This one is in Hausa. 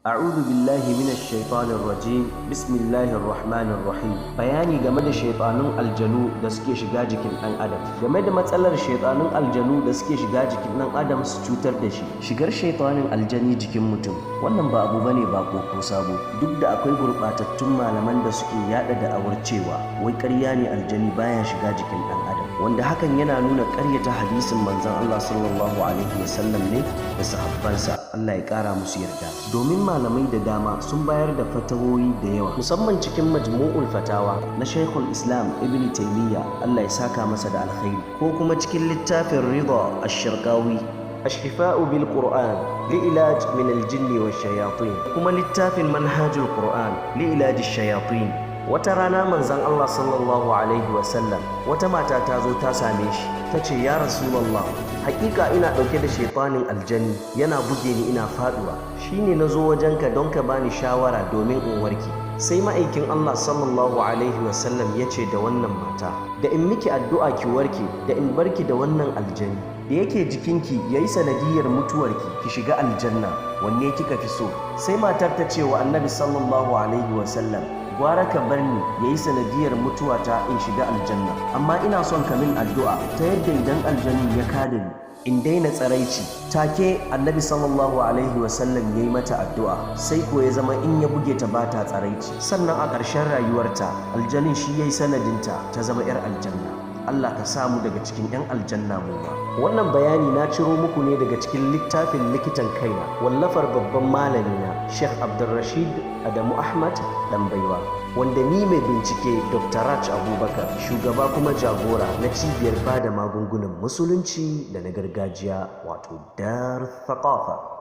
A'udhu billahi minash shaitanir rajim. Bismillahir rahmanir rahim. Bayani game da shaitanun aljanu da suke shiga jikin ɗan adam. Game da matsalar shaitanun aljanu da suke shiga jikin ɗan adam su cutar da shi. Shigar shaitanin aljani jikin mutum wannan ba abu bane ba ko sabo. Duk da akwai gurɓatattun malaman da suke yada da'awar cewa wai ƙarya ne aljani baya shiga jikin ɗan adam. Wanda hakan yana nuna ƙaryata hadisin manzon Allah sallallahu alaihi wasallam ne da sahabbansa. Allah ya ƙara musu yarda. Domin malamai da dama sun bayar da fatawoyi da yawa, musamman cikin Majmu'ul Fatawa na Shaikhul Islam Ibn Taymiyyah, Allah ya saka masa da alkhairi, ko kuma cikin littafin Rida Ash-Sharqawi, Ash-Shifa'u bil Qur'an li'ilaj min al-jinn wa shayatin, kuma littafin Manhajul Qur'an li'ilaj ash-shayatin. Wata rana manzon Allah sallallahu alaihi wasallam, wata mata ta zo ta same shi, ta ce, "Ya Rasulallah, hakika ina ɗauke da shaitanin aljani, yana buge ni ina faduwa. Shine na zo wajenka don ka bani shawara domin in warke." Sai ma'aikin Allah sallallahu alaihi wasallam ya ce da wannan mata, "Da in miki addu'a ki warke, da in barki da wannan aljani da yake jikinki yayi sanadiyar mutuwarki ki shiga aljanna, wanne kika fi so?" Sai matar ta ce wa Annabi sallallahu alaihi wasallam, "Gwara ka bar ni ya yi sanadiyar mutuwata in shiga aljanna, amma ina son ka min addu'a ta yadda idan aljanin ya kada ni in daina tsaraici." Take Annabi sallallahu alaihi wasallam ya yi mata addu'a, sai ko ya zama in ya buge ta bata tsaraici. Sannan a ƙarshen rayuwarta aljanin shi ya yi sanadinta ta zama 'yar aljanna. Allah ka samu daga cikin 'yan aljanna mu ma. Wannan bayani na ciro muku ne daga cikin littafin Likitan Kaina, wallafar babban malami na Sheikh Abdulrashid Adamu Ahmad Dan Baiwa, wanda ni mai bincike Dr. Raj Abubakar, shugaba kuma jagora na cibiyar bada magungunan musulunci da na gargajiya, wato Dar Thaqafa.